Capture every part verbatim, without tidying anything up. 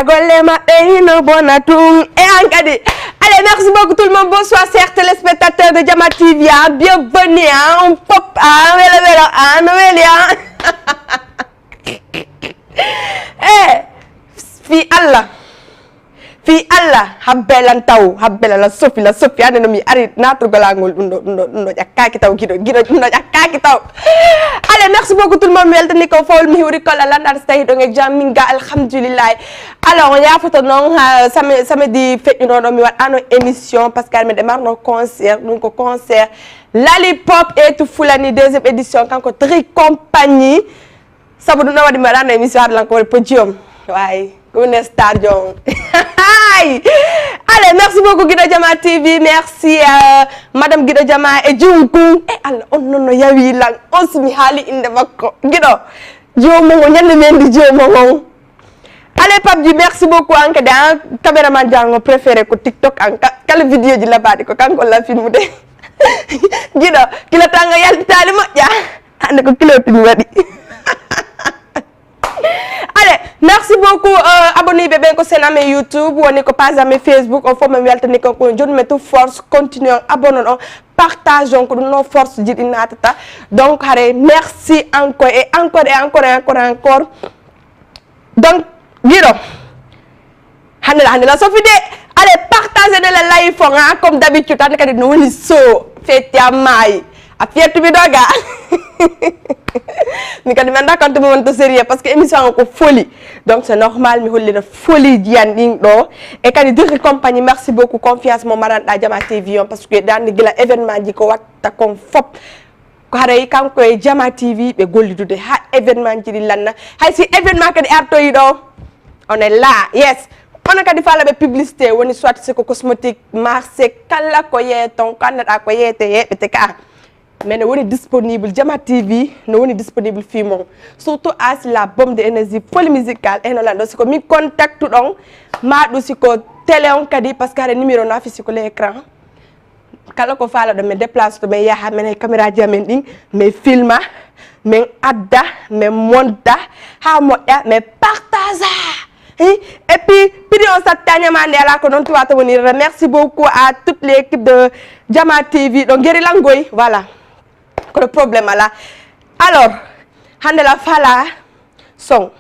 Golle maɓɓe hino bona tun. E an kadi. Allez, merci beaucoup tout le monde. Bonsoir, chers téléspectateurs de Jama T V, hein. Bienvenue, hein. On pop, hein. Welo, welo, hein. No weli, hein. Eh, fii Allah. Fii Allah, habbee lan taw, habbee lan, la Sophie, la Sophie, hannde no mi ari naatorgol angol, ɗum ɗo, ɗum ɗo, ɗum ɗo ƴakkaaki taw, giɗo, giɗo, ɗum ɗo ƴakkaaki taw. Allez, merci beaucoup tout le monde, mi weltanii ko fowol, mi hiwri kol, Allah ndaa so tawi ɗon e jam, min ga, alhamdulillahi. Alors, on yaafoto noon, ha, same-, samedi feƴƴunoo ɗo, mi waɗaano émission, parce que miɗo marno concert, ɗum ko concert Lollipop et to Fulani, deuxième édition, kanko Tri Compagnie. Sabu ɗum ɗon waɗi mi waɗaano émission haala lankoore podium. Waay, ko une star jon. Allez, merci beaucoup, Guido Jama T V. Merci, euh, Madame Guido Jama e Junkun. E Allah, on non no yawi lan. On si mi haali innde makko. Guido, joomum on, ñande men ndi joomum on. Allez, Pape Dji, merci beaucoup, an kadi, an caméraman jango préféré ko TikTok, an ka-, kala vidéo ji labaaɗi ko kanko la filmude. Guido, kila tanga yaltitaali moƴƴa. Hannde ko kilo tun waɗi. Allez, merci beaucoup, euh, abonné ɓe ɓen ko sen amen YouTube, woni ko page amen Facebook, on fof men weltani ko, ko jooni men tout force, continuons, abonné on, partage on, ko ɗum no force ji ɗi naatata. Donc, hare, merci encore et encore et encore et encore et encore. Donc, Guido, hannde la, hannde la Sophie de, allez, partagez de la live on, hein, comme d'habitude, hannde kadi no woni so, fetti a maayi. A fiyattu mi doga. Mi kadi mi annda kanto mi wonta sérieux, parce que émission o ko folie. Donc c'est normal mi hollira folie ji an ɗin ɗo. E kadi Diri Compagnie, merci beaucoup, confiance mo maranɗa Jama T V on, parce que ɗan gila événement ji ko watta kon fop. Ko haray kanko e Jama T V ɓe gollidude haa événement ji ɗi lanna. Hay si événement kadi artoyi ɗo, on est là, yes. Kono kadi faalaɓe publicité woni soit c'est ko cosmétique, marché, kala ko yeeton, ko annduɗaa ko yeete yeeɓete ka. Mais no woni disponible, Jama T V no woni disponible fii mon. Surtout as la bombe de énergie, folie musicale, e no lanɗo. Si ko min contact ɗon, maa ɗum si ko télé on kadi, parce que haray numéro no affiché ko l'écran. Kala ko faalaɗo, men déplace to men yaha, men e caméra ji amen ɗin, men filma, men adda, men monta, haa moƴƴa, men partage. Hi? Et puis, prix on satta ñamaande alaa ko non tuwata woni. Merci beaucoup à toute l'équipe de Jama T V, ɗo Ngeri Langoy, voilà. Kono problème alaa. Alors, hannde la fala, Son.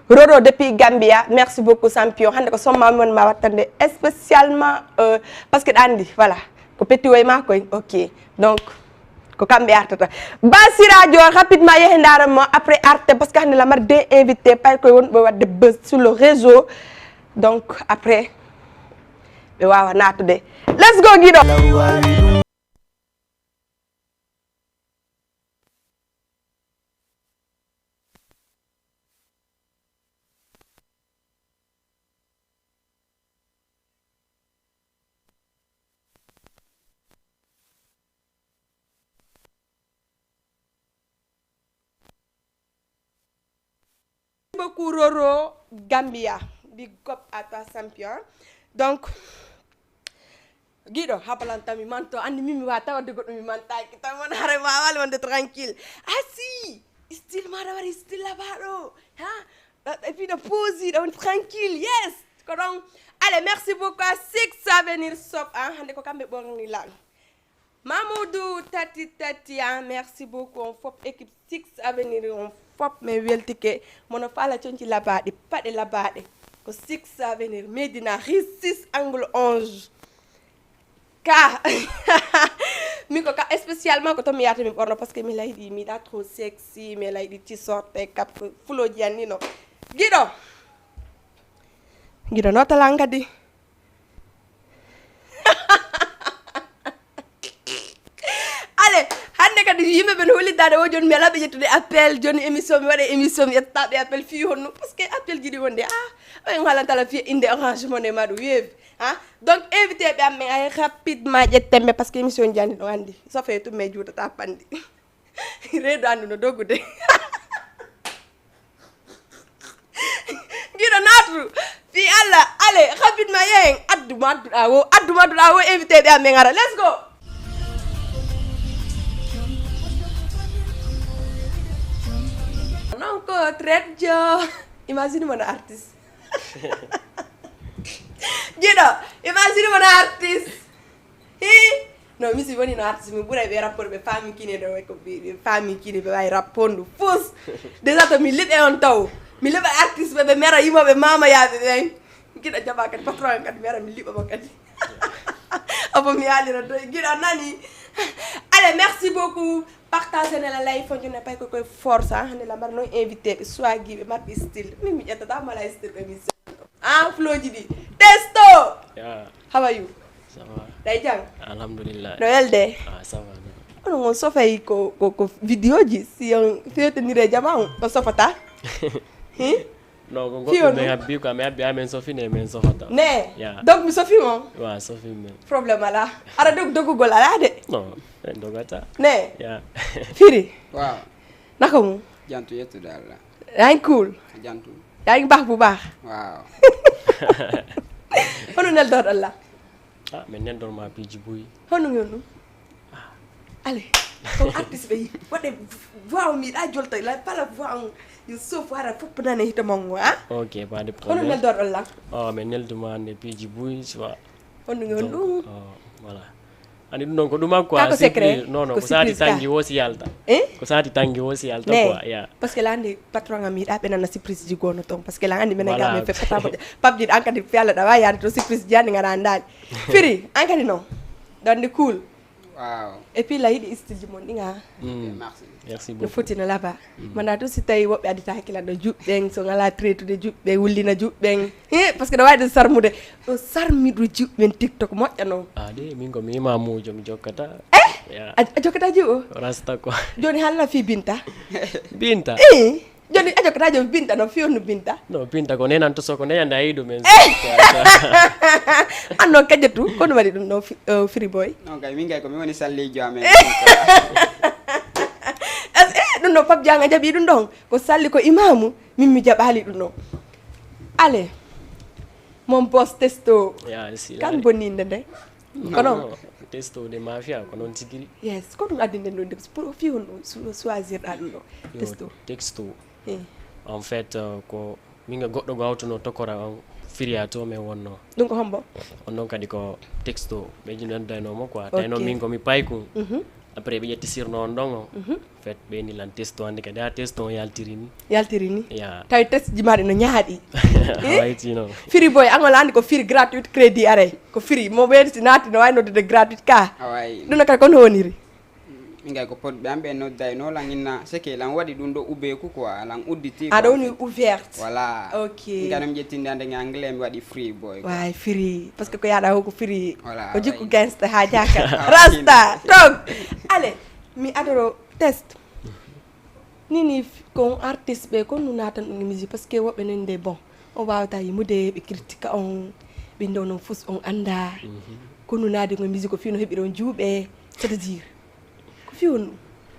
Roro depuis Gambia, merci beaucoup, champion. Hannde ko son ma woni ma wattande spécialement, euh, parce que ɗa anndi, voilà, ko petit woy ma koy, ok. Donc, ko kamɓe artata. Basirajo, rapidement, yehe ndaara mo, après arte, parce que hannde la mari deux invités, pay koye wonɓe waɗde buzz sur le réseau. Donc, après, ɓe waawa naatude. Let's go, Guido. Beaucoup Roro Gambia. Big up à toi, champion. Donc, Giɗo, habalan tan mi manto, anndi min mi waawata wadde goɗɗo mi mantaaki, tan won hare waawaali wonde tranquille. Ah si, style maaɗa wari style labaaɗo, ha? Et puis ɗo pose, ɗo woni tranquille, yes. Ko ɗon, allez, merci beaucoup à Six Avenir Shop, ah, hannde ko kamɓe ɓorni lan. Mamoudou Tati Tati, ah, merci beaucoup, on fop équipe Six Avenir, on fop, mi weltike. Mono faala conci labaaɗi, paɗe labaaɗe. Ko Six Avenir, Médina, rue six, angle onze. Ka, min ko ka, spécialement ko ton mi yahata mi ɓorno, parce que mi yiɗi, mi yiɗaa trop sexy, mi yiɗi t-shirt e cap, fulooji an ni no. Giɗo. Giɗo no talan kadi. Yimɓe ɓen hollidaade o, jooni mi alaa ɓe ƴettude appel. Jooni émission, mi waɗa émission, mi ƴettataa ɓe appel fii honno? Parce que appel jiɗi wonde, ah, o en haalantala fii innde Orange Money maa ɗum weevi, ah. Donc, invité ɓe am ɓen, ay, rapidement ƴetten ɓe, parce que émission jani ɗon anndi. Sofe tum me juutata panndi. Reedu anndu no dogude. Giɗo naatu. Fii Alla, ale, rapidement yehen. Addu mo adduɗaa wo, addu mo adduɗaa wo, invité ɓe am ɓe ngara. Let's go. Non ko Traite Joe. Imagine mo no artiste. Giɗo, imagine mo no artiste. Hii! No, mi si woni no artiste, mi ɓuray ɓe rapport ɓe faami kine ɗo, ko ɓe, ɓe faami kine, ɓe wawi rapport ndu fus. Déjà to mi liɓe on taw. Mi liɓa artiste ɓe, ɓe mera yimoɓe mama yaaɓe ɓen. Giɗo jaɓa kadi, patron en kadi mera, mi liɓa mo kadi. Apo mi yaalira doy, giɗo nani. Allez, merci beaucoup. Partagez ne la live, on jone pay ko koy force, ah, ne la mar no invité ɓe, swagiiɓe, marɓe style. Min mi ƴettata mala style ɓe mi Ah, flowji ɗi. Testo! Yeah. How are you? Ça va? Ɗay jam? Alhamdulillah. No welde? Ah, ça va, non. Kono on sofay ko, ko, ko videoji, si on fewtondire jama on, on sofata? Hi? Non, ko Fiyo goɗɗum men non? Habbi ko, mi habbi amen sofine, men sofata. Ne? Yeah. Donc mi sofi mo? Wa, sofi men. Problème ala. Ara dog dogugol ala de? Non, en dogata. Ne? Yeah. Firi? Waaw. Naka mu? Jantu yettude Allah. Yaa ngi cool? Jantu. Yaa ngi baax bu baax? Waaw. Hono neldoɗon la? Ah, min neldor ma piiji buy. Hono ngon ɗum? Allez, comme artiste ɓe yi, waɗe voix on miɗa jolta, la pala voix on, yo sof wara fof nane hito mango, ah? Ok, pas de problème. Hono neldoɗon la? Oh, min nelduma hannde piiji buy, soit. Hono ngon ɗum? Oh, voilà. Ani ɗum ɗon ko ɗum ak quoi. Ka ko secret? Non, non, ko saati tangi wo si yalta. Eh? Ko saati tangi wo si yalta quoi, yeah. Parce que la andi patron am yiɗa ɓe nana surprise ji gono ton. Parce que la andi menen ga men feppata mo. Pap ji an kadi fi Allah ɗa wa yaade to surprise ji andi ngara andali. Firi, an kadi non. Ɗon ndi cool. Wow. Et puis la yiɗi style ji mon ɗi nga. Merci. Merci beaucoup. No foti no laba. Mana tu si tawi woɓɓe adita hakkila ɗo juɓɓen, so ngala traitu de juɓɓe, wullina juɓɓen. He, parce que ɗo wawi ɗo sarmude. Ɗo sarmi ɗo juɓɓen TikTok moƴƴa non. Ah, de, min ko mi imamujo mi jokkata. Eh? Yeah. A, a jokkata juɓo? Rasta ko. Joni halna fi Binta. Binta? Eh. Joni a jokkata joni Binta no fi on no Binta. No Binta ko nenan to soko nenan da yidu men. Eh. Anno kajatu ko no wadi ɗum no fi-, uh, Free Boy. Non kay min kay ko mi woni sallijo amen. Eh, ɗum no Pap Janga jaɓi ɗum ɗon. Ko salli ko imamu, min mi jaɓali ɗum ɗon. Allez. Mon boss Testo. Ya, si kan la- boninde nde. Non, kono non, Testo de mafia, ko non tigiri. Yes, ko ɗum addi nden ɗon de, pour fi on ɗum su-, choisir ɗa ɗum ɗo. Yo, Testo. Testo. Eh. En fait, euh, ko min ga goɗɗo go hawtuno tokora on firiya to men wonno. Ɗum ko hombo? On ɗon kadi ko Testo. Ɓe jino dayno mo quoi. Tawi noon min ko mi paykun. Mhm. Après, ɓe ƴetti sirno on ɗon o. Mhm. En fait, ɓe ni lan Testo hannde kadi, ha Testo on yaltiri ni. Yaltiri ni? Ya. Tawi test ji maɗi no ñaaɗi. Eh? Wayti noon. Firi boy, an wala anndi ko firi gratuit crédit aray. Ko firi, mo ɓeydi si naati no wawi noddude gratuit ka. Awayi. Ɗum no kadi ko no woniri? Min kay ko potɓe am ɓe nodday no lan inna, seke lan waɗi ɗum ɗo ubeku quoi, lan udditi. Aɗa quoi, woni en fait. Ouverte. Voilà. Ok. Min kay no mi ƴettinde hannde en anglais, mi waɗi free boy quoi. Way firi. Parce que ko yaɗa ho ko firi. Voilà, ko jikku way. Gangster ha jaka. Ah, rasta, fini. Tog. Allez, mi adoro test. Nini f-, ko on artiste ɓe, ko nu naatan ɗum e musique, parce que woɓɓe nen de, bon, on wawata yimude, ɓe critique on, ɓe nde onon fus on annda. Mhm. Ko nu naadi ko e musique, ko fino heɓiron juuɓe, c'est-à-dire, ko fi on ɗum?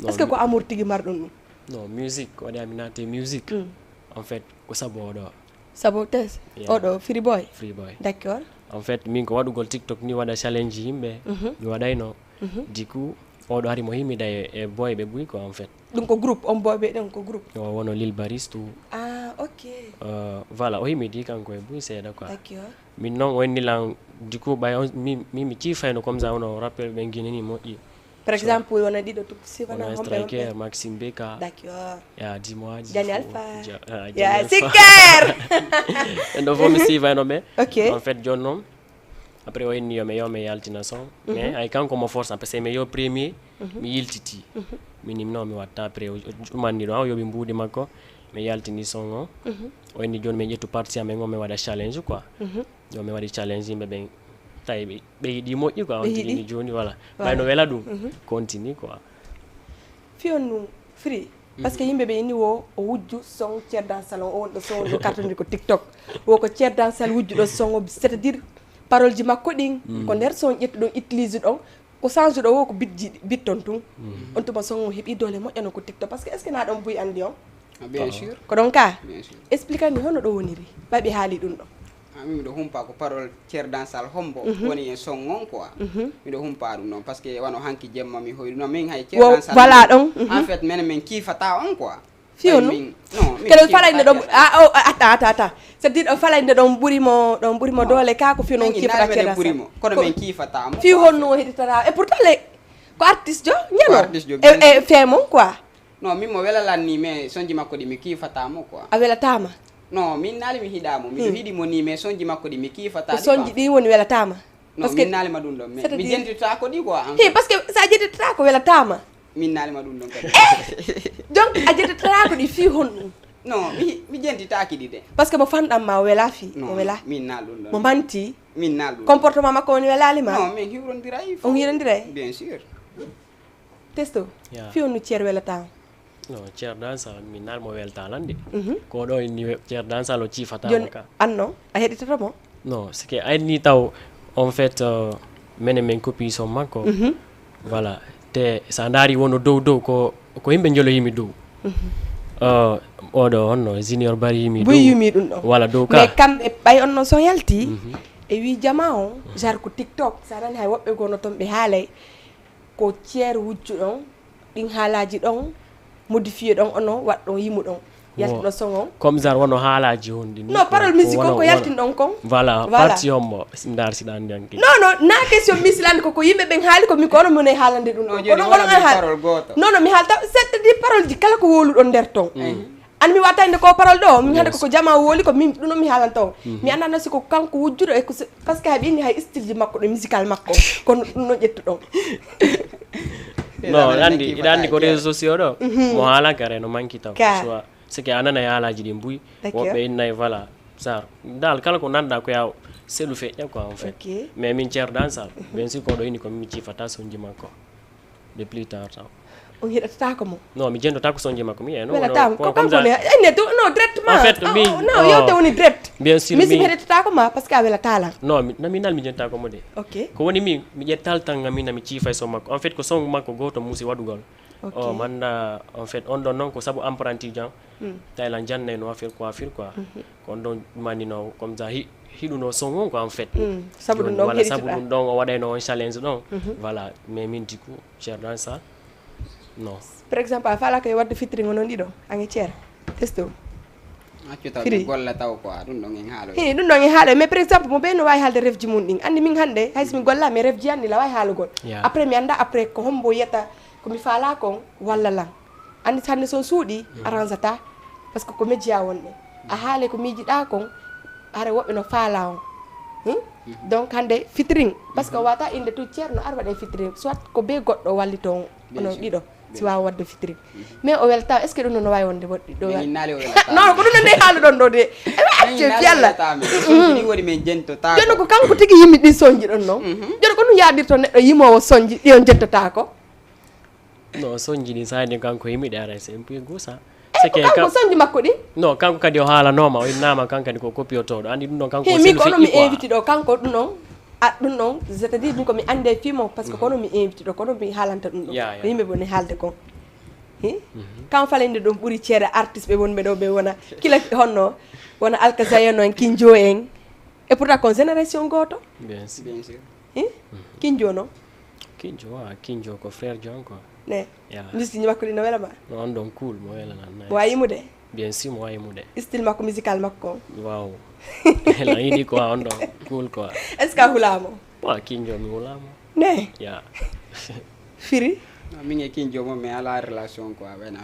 Non, est-ce que mi- ko amour tigi marɗon ɗum? Non, musique, ko waɗi ami naate musique. Mm. En fait, ko sabu oɗo. Sabu test? Yeah. Oɗo, Free Boy? Free Boy. D'accord. En fait, min ko waɗugol TikTok ni waɗa challenge yimɓe, mhm, mi waɗayno. Mhm. Du coup, oɗo hari mo himmida e, e boy ɓe buy ko en fait. Ɗum ko groupe, on boy ɓe ɗon ko groupe? O wono Lil Baris tout. Ah, ok. Euh, voilà, o himmidi kanko e buy seeɗa quoi. D'accord. Min noon o inni lan, du coup, ɓay on, mi, mi, mi ciifayno comme ça, wono rappeur ɓe Guinée ni moƴƴi. Par exemple, wona ɗiɗo tu, si wona wona homɓe, Striker, homɓe? Maxime Beka. D'accord. Ya, Dimoaji. Daniel Fa. Ja-, ah, ya, Daniel Fa. Sikker! En ɗo fof mi siifayno ɓe. Ok. En fait, jooni noon, après o inni yo mi, yo mi yaltina son. Mhm. Mais ay kanko mo force, parce que mi yo premier, mhm, mi yiltiti. Mhm. Min im non mi watta après, o, o jumanni ɗo, o yoɓi mbuuɗi makko, mi yaltini son o. Mhm. O inni jooni mi ƴettu partie amen o, mi waɗa challenge quoi. Mhm. Yo mi waɗi challenge, yimɓe ɓen tawi ɓe, ɓe yiɗi moƴƴi quoi, ɓe on tigi yiɗi. Ni jooni, voilà. Voilà. Ɓay no wela ɗum, mhm, continue quoi. Piyon nu free. Parce que yimɓe ɓe ini wo o wujju son Ceerdan Sal on, o wonɗo son on ɗo kartondiri ko TikTok. Wo ko Ceerdan Sal wujjuɗo son o, c'est-à-dire parole ji makko ɗin, ko nder son ƴettuɗon, utilise ɗon, ko change ɗo wo ko bitji, bitton tun. On tuma son o heɓi doole moƴƴa no ko TikTok. Parce que est-ce que na ɗon buy andi on? Ah, bien sûr. Ko ɗon ka? Bien sûr. Explique ni hono ɗo woniri. Ɓay ɓe haali ɗum ɗo. Ah, min miɗo humpa ko parole Ceerdan Sal hombo woni e son on quoi. Miɗo humpa ɗum ɗon parce que wano hanki jemma mi hoyɗi non min hay Wo, Ceerdan Sal voilà ɗon. En fait, menen min kiifata on quoi. Fiyo Ɓay nu? Min, non, min Kede kiifata falayde ɗon, Ceerdan. Ah, oh, ah, attends, attends, attends. C'est-à-dire, ɗon falayde ɗon ɓuri mo, ɗon ɓuri mo doole ka ko fiyo non Min kiifata naali meɗen Ceerdan ɓuri Sal. Mo, kono Ko min kiifata mo fiyo quoi. Honno o heɗitata? Et pourtant, le, ko artiste jo, Ko ñano. Artiste jo, E, bien sûr. E, fait mon quoi. Non, min mo welalanni, mais sonji makko ɗi mi kiifata mo quoi. A welataama? Non, min naali mi hiɗa mo. Miɗo Hmm. Hiɗi mo ni, mais sonji makko ɗi mi kiifata Ko ɗi sonji quoi. Ɗi woni welataama? Non, Parce que min naali ma ɗum ɗon, mais c'est-à-dire mi jentitata ko ɗi quoi, en Hey, fait. Parce que sa jentitata ko welataama. Min naali ma ɗum ɗon kadi. Donc, a jentitata ko ɗi fii honɗum? Non, mi, mi jentitaaki ɗi de. Parce que mo fanɗan ma o wela fii, Non, o wela. Min naali ɗum ɗon. Mo manti. Min naali ɗum. Comportement makko woni welaali ma? Non, min hiwrondiray. On hiwrondiray? Bien sûr. Testo, Yeah. Fii on no Ceer welata? No, Ceer Dansal, mi naal mo welta lan de. Mhm. Ko ɗo inni we-, Ceer Dansal o ciifata Jon mo ka. Anno, a heɗitoto mo? No, c'est que a inni taw, en fait, euh, menen men copie son makko. Mhm. Voilà. Te sa ndaari wono dow dow ko, ko yimɓe njolo yimi dow. Mhm. Euh, oɗo honno, Junior Bari yimi Buy dow. Yumi ɗum ɗo. Voilà, dow ka. Mais kamɓe ɓay on no son yalti, Mhm. e wi jama on, genre ko TikTok, sa nani hay woɓɓe gono ton ɓe haalay. Ko Ceer wujju ɗon, ɗin haalaaji ɗon, modifié ɗon, ono waɗ ɗon yimu ɗon, yalti ɗo son on. Comme genre wono haalaaji honɗi ni? Non, ko, parole ko musique wono, ko yaltin wono. Ɗon kon. Voilà, voilà. Parti hombo, ndar si ɗan janki. Non, non, na question misilande ko, ko yimɓe ɓen haali ko mi ko ono mone haalande ɗum ɗon. Kono wono an haal. Parole gooto. Non, non, mi haalta, c'est-à-dire parole ji kala ko woluɗon nder ton. Mhm. An mi watta inde ko parole ɗo, min hande Yes. ko, ko jama woli ko min ɗum mi haalanta on. Mhm. Mi annana si ko kanko wujjuɗo e ko se-, parce que haɓi inni hay style ji makko ɗo musical makko, kono ɗum no ƴettuɗon. No, andi, iɗa andi ko réseaux sociaux ɗo, Mhm. mo haalan kare no manki taw. Ka. Soit, c'est que a nana e haalaaji ɗin buy, D'accord. Woɓɓe innay, voilà, sar. Dal, kala ko nanɗa ko yaw, c'est le fait, quoi, en fait. Ok. Mais min Ceer Dansal, Mhm. bien sûr, ko ɗo inni ko mi ciifata sonji makko. De plus tard taw. On heɗotata ko mo? Non, mi jentotako sonji makko, mi, eh, non, Wela non, tam, ko, ko comme kanko ça. Ne, enne to, non, directement. En fait, Ah, mi, oh, non, oh. Yewte woni direct. Bien sûr, mi si mi mi heɗotata ko ma, parce que a wela tala. Non, mi, na mi nal mi jentotako mo de. Ok. Ko woni mi, mi ƴettal tan ngam mi na mi ciifa e son makko. En fait, ko son makko gooto musi waɗugol. Ok. Oh, manda, en fait, on ɗon non ko sabu apprenti jan. Hmm. Tawi lan jannay no affaire coiffure quoi. Mhm. Ko on ɗon ɗumani no, comme ça, hi-, hiɗuno son on quoi, en fait. Hmm. Sabu ɗum ɗon Voilà, heɗitoɗa. Sabu ɗum ɗon o waɗayno on challenge ɗon. Mhm. Voilà, mais min du coup, Ceer Dansal, non. Par exemple, a faalaka e wadde featuring onon ɗiɗo, an e Ceer? Testo. Accu taw Firi. Mi golla taw quoi, ɗum ɗon en haaloy. He, ɗum ɗon en haaloy. Mais par exemple, mo ɓe no waawi haalde refji mum ɗin. Anndi min hannde, hay so mi golla, mais refji an ɗi la waawi haalugol. Yeah. Après, mi annda après ko hombo yiyata ko mi faala kon, walla lan. Anndi hannde so on suuɗii, Mm. a ranzata. Parce que ko média wonɗe. A haale ko miijiɗaa kon, hare woɓɓe no faala on. Hmm? Mhm. Donc hannde featuring, parce que Mhm. wata innde tout Ceerno ar waɗen featuring. Soit ko be goɗɗo wallito on, Bien onon sûr. Ɗiɗo. Si waawa waɗde fitiri. Mais o weltaa, est-ce que ɗum no waawi wonde woɗɗi ɗo? Min innaali o welataama. Non, ko ɗum nde haaluɗon ɗo de. Ewa, acce fiyalla. Min innaali o welataama. Sonji ɗi woni min jentotako. Jooni ko kanko tigi yimmi ɗin sonji ɗon non. Mhm. Jooni ko ɗum yaadirto neɗɗo yimoowo sonji ɗi on jentotako? Non, sonji ɗin sa ni kanko yimmi ɗi aray c'est un peu goût ça. Eh, c'est ko que kanko kan- sonji makko ɗi? Non, kanko kadi o haalanooma, o innaama kan kadi ko kopiyotooɗo. Andi ɗum ɗon kanko He, c'est min le ko fait ono mi quoi. Invité ɗo, kanko ɗum ɗon. A, ɗum ɗon, c'est-à-dire, min ko mi annde fii mon, parce que Mhm. kono mi invité ɗo, kono mi haalanta ɗum ɗon. Ya, ya. Ko yimɓe woni haalde kon. Hi? Mhm. Kan falande ɗum ɓuri ceede artiste ɓe wonɓe ɗo, ɓe wona kila honno, wona Alka Zayon en, Kinjo en. Et pourtant, kon génération gooto. Bien sûr. Bien sûr. Hi? Mhm. Kinjo non? Kinjo, wa, Kinjo ko frère John quoi. Ne. Ya. Musique makko ɗi no wela ma? No, on ɗon cool, mo wela lan, nice. Mo waawi yimude? Bien sûr, mo waawi yimude. Style makko musical makko? Waaw. Lan yiɗi quoi, on ɗon cool quoi. Est-ce que a hulaa mo? Wa, Kinjo mi hulaa mo. Ne? Ya. Firi? No, min e Kinjo mo, mi alaa relation quoi, wena.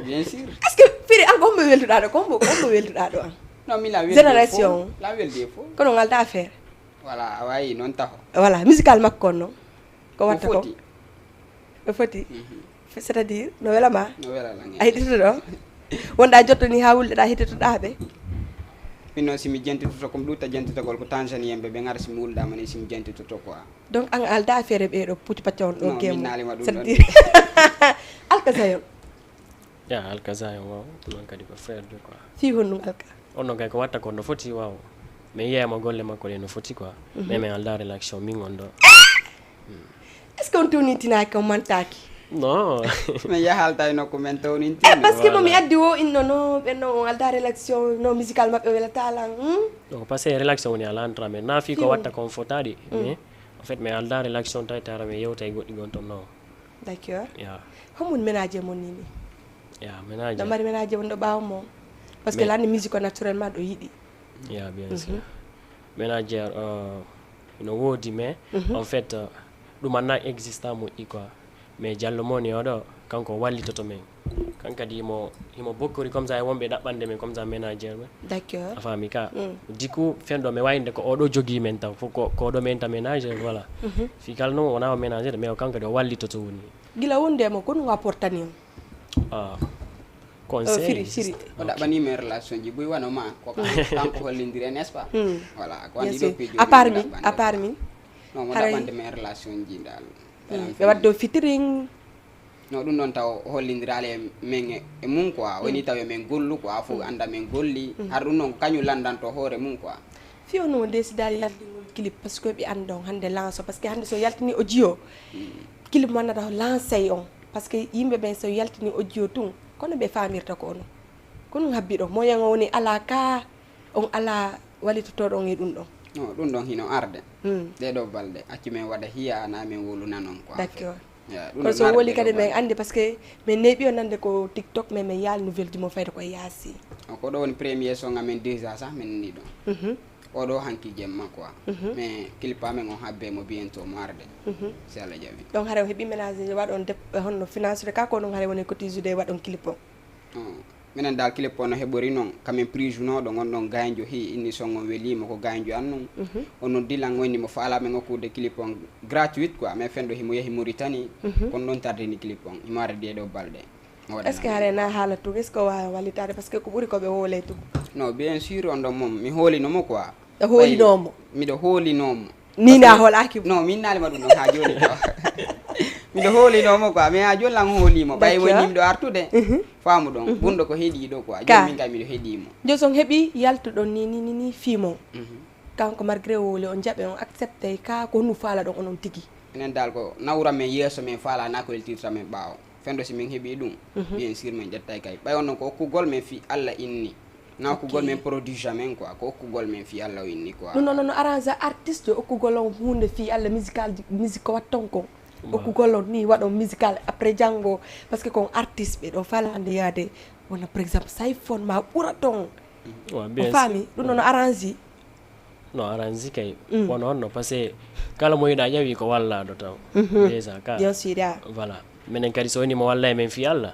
Bien sûr. Est-ce que Firi, an ko hombo welduɗaa ɗo? Ko hombo, ko hombo welduɗaa ɗo an? Non, mi la weldi e Génération. Fof. La weldi e fof. Kono ngal da affaire. Voilà, a waawi noon taho. Voilà, musical makko on non. Ko watta ko? Ko foti. Ko foti? Mhm. C'est-à-dire, no wela ma? No wela lan, A heɗitoto ɗo? Wonɗa jottoni haa wulɗeɗa heɗitoɗa ɓe? Min noon, si mi jentitoto, ko mi ɗuutta jentitagol ko Tanzanien ɓe, ɓe ngara si mi wulɗama ni, si mi jentitoto quoi. Donc, an alda affaire ɓe ɗo puti pacca on ɗo Non, gemo. Min naali ma ɗum ɗon. C'est-à-dire, Alka Zion. Ya, Alka Zion, waaw. Non kadi ko frère de quoi. Fii honɗun Alka? On non kay ko watta ko no foti, waaw. Mais yeeyama golle makko ɗe no foti quoi. Mais min aldaa relation min on ɗo. Est-ce que on townintinaaki, on mantaaki? Non. Mais ya haalta e nokku men townintini. Eh, parce que mo mi addi wo inno no, ɓen no on aldaa relation, no musical maɓɓe welataa lan, hmm? Non, parce que relation woni ala entre men. Na fii ko watta kon fotaɗi. Mais en fait, min aldaa relation tawi tara min yewta e goɗɗi gon ton, non. D'accord. Ya. Homon ménager mon ni ni? Ya, ménager. Ɗo mari ménager on ɗo ɓaawo mo? Parce que lanni musique o naturellement ɗo yiɗi. Ya, bien sûr. Ménager, euh, no woodi, mais en fait, euh, ɗum anna exista moƴƴi quoi. Mais Jallo mo ni oɗo, kanko wallitoto men. Kan kadi himo, himo bokkori comme ça e wonɓe ɗaɓɓande men comme ça ménager ɓe. D'accord. A faami ka? Du coup, fenɗo mi wayinde ko oɗo jogii men taw, fof ko, ko oɗo men ta ménager, voilà. Fii kala non wona o ménager, mais o kanko kadi o wallitoto woni. Gila wonde mo, ko ɗum a portani on? Ah, conseil, firi, firi. Juste. O ɗaɓɓanii men relation ji buy wano ma, ko kan-, kanko hollindiri, n'est-ce pas? Voilà, ko andi ɗo piiji à part min, à part min. Non, mo ɗaɓɓande men relation ji dal. Ɓe waddo featuring. No, ɗum ɗon taw hollindiraali e men e, e mum quoi. Woni taw e men gollu quoi, fof annda men golli. Har ɗum ɗon ko kañum lanndanto hoore mum quoi. Fii on no ndesidaali yaltingol clip, parce que ɓe annda on hannde lance o, parce que hannde so yaltini o jiyo, clip mo annata o lancey on, parce que yimɓe ɓen so yaltini o jiyo tun, kono ɓe faamirta ko ono. Ko ɗum habbi ɗo, moyen o woni alaa ka, on alaa wallitotooɗo on e ɗum ɗon. No, ɗum ɗon hino arde. Ɗee ɗoo balɗe, accu men waɗa hiya, na men wowlu nanon quoi. D'accord. Ya, ɗum kono ɗon so arde woli kadi men anndi, parce que men neeɓi o nande ko TikTok, mais men yaali nouvelle ji mo fayde ko yaasi. O, ko ɗo woni premier son amen déjà sah, men ni ɗon. O ɗo hanki jemma quoi. Mais clip amen on habbe mo bientôt mo arde. Si Allah jaɓi. Donc hara o heɓi ménage waɗon dep-, honno finance de ka ko non hara woni cotiser de waɗon clip on? Oh. Minen dal clip on no heɓori non, kamen prise no ɗon on ɗon gaynjo hi inni son on weli mo ko gaynjo an non. On non dilan on inni mo faala men okkude clip on gratuit quoi, mais fenɗo himo yahi Mauritanie. Kono non tardini clip on, himo arde ɗee ɗoo balɗe. Est-ce que hare na haala tun? Est-ce que o waawa wallitaade? Parce que ko ɓuri ko ɓe wowlay tun. Non, bien sûr, on ɗon mom, mi hoolino mo quoi. A hoolinoo mo? Miɗo hoolinoo mo. Ni na hoolaaki mo? Non, min naali ma ɗum ɗon haa jooni quoi. Miɗo hoolinoo mo quoi, mais haa jooni lan hoolii mo. Ɓay woni miɗo artude. Faamu ɗon. Bunɗo ko heɗii ɗo quoi. Jooni min kay miɗo heɗii mo. Joson heɓi yaltuɗon ni, ni, ni, ni fii mo. Kanko malgré o wowli, on jaɓe, on accepte ka ko honno faala ɗon onon tigi. Enen dal ko nawra men yeeso men faala na ko yaltirta men ɓaawo. Fenɗo si min heɓii ɗum, bien sûr min ƴettay kay. Ɓay on non ko okkugol men fii Alla inni. Na okkugol men produit men quoi, ko okkugol men fii Alla o inni quoi. Ɗum noon no arrange artiste okkugol on huunde fii Alla musical, musique ko watton kon. Okkugol on ni waɗon musical après janngo, parce que kon artiste ɓe ɗo faalande yaade wona par exemple sa iPhone ma ɓura ton. On faami? Ɗum noon no arrange. No arrange kay. Won honno, parce que kala mo yiɗa ƴawi ko wallaaɗo taw. Déjà ka. Bien sûr, ya. Voilà. Minen kadi so woni mo walla e men fii Alla.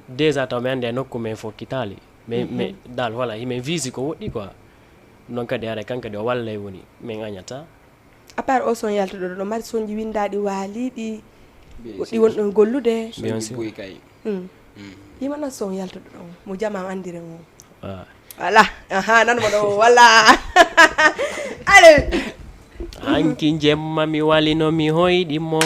Déjà taw mi anndi e nokku men fokkitaali. Mais, mais dal voilà, himen visi ko woɗɗi quoi. Non kadi haray kan kadi o walla e woni. Min añata. À part o son yaltuɗo ɗo, no mari sonji winndaaɗi waaliiɗi, woɗɗi wonɗon gollude? Bien sûr. Buy kay. Yimana son yaltuɗo ɗon, mo jamaa anndire mo. Ah. Voilà. Aha, nan mo ɗo, voilà. Allez. Hanki jemma mi walino mi hoyɗi mo.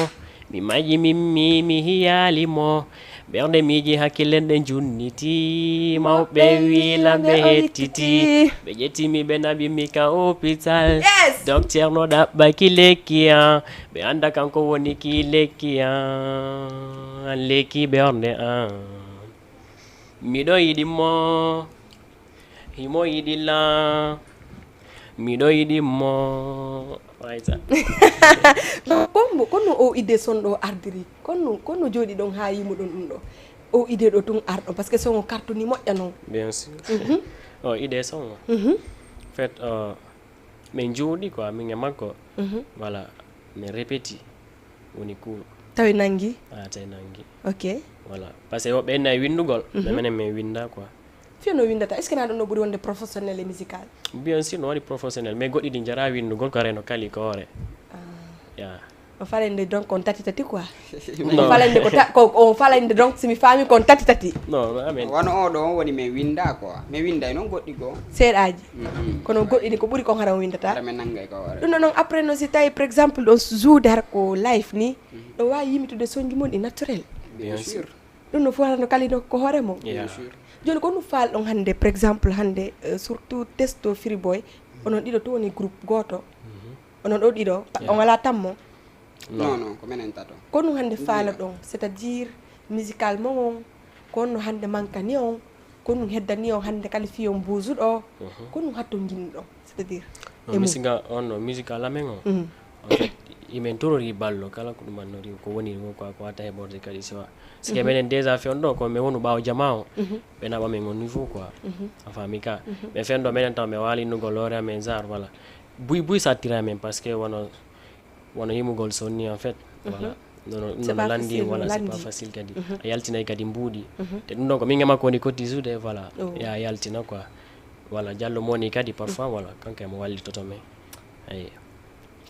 Mi maji min mi, mi hiyaali mo. Ɓernde miiji hakkillen ɗe junniti. Mawɓe wiila ɓe hettiti. Ɓe ƴetti mi ɓe naɓi mi ka hôpital. Yes. Docteur no ɗaɓɓaki lekki an. Ɓe annda kanko woni ki lekki an. Lekki ɓernde an. Miɗo yiɗi mo. Himo yiɗi lan. Miɗo yiɗi mo. Right. Ko mbo, kono o idée son ɗo ardiri. Kono, kono jooɗi ɗon haa yimuɗon ɗum ɗo. O idée ɗo tun arɗo, parce que son o kartoni moƴƴa non. Bien sûr. O idée son o. En fait, euh, min juuɗi quoi, min e makko. Voilà, min répéti. Woni cool. Tawi nangi? Ah, tawi nangi. Ok. Voilà. Parce que woɓɓe en nayi winndugol, mais menen min winnda quoi. Fii no winndata? Est-ce que na ɗum no ɓuri wonde professionnel e musical? Bien sûr, no waɗi professionnel, mais goɗɗi ɗi njara winndugol ko reno kali ko hoore. Ah. Ya. On falande donc on tati tati quoi. Non. On falande ko ta-, ko, on falande donc si mi faami ko on tati tati. Non, non, amen. Wano o ɗo on woni min winnda quoi. Min winnda e non goɗɗi goo. Seeɗaaji. Kono goɗɗi ɗi ko ɓuri kon hara on winndata. Hara min nangay ko hoore. Ɗum ɗo non après non si tawi par exemple ɗon juude har ko live ni, ɗo waawi yimitude sonji mon ɗi naturel. Bien sûr. Ɗum no fof hara no kalino ko hoore mon. Yeah. Bien sûr. Jooni ko honɗum faalɗon hannde, par exemple, hannde, eh, surtout Testo Firi Boy, onon ɗiɗo tun woni groupe gooto. Mhm. Onon ɗo ɗiɗo, pa-, Yeah. on alaa tammo? Non. Non, non, ko menen tato. Ko honɗum hannde Ɗum faalaɗon, c'est-à-dire musicalement on, ko honno hannde mankani on, ko honɗum heddani on hannde kala fii on buuzu ɗo, Mhm. ko honɗum hattonjinɗon, c'est-à-dire, Non, e mum? Misiga on no, musical amen on. Mhm. En fait, imen torori ballo, kala ko ɗum annori, ko woni ko, ko, ko wata heɓorde kadi sewa. Parce que Mhm. menen déjà fewndo ɗo, ko men wonu ɓaawo jamaa on. Mhm. Ɓe naɓa men on niveau quoi. Mhm. A faami ka? Mhm. Mais fewndo ɗo menen taw men waali innugol hoore amen genre, voilà. Buy buy sattira men parce que wono, wono yimugol sonni en fait. Mhm. Voilà. Non, non, C'est non, pas landi, facile, voilà, c'est pas landi. Facile kadi. Mhm. A yaltinay kadi mbuuɗi. Mhm. Te ɗum ɗon ko min e makko woni cotiser de, voilà. Oh. Ya yaltina quoi. Voilà, Jallo Moni kadi parfois, Mhm. voilà, kanko e mo wallitoto men. Eyi.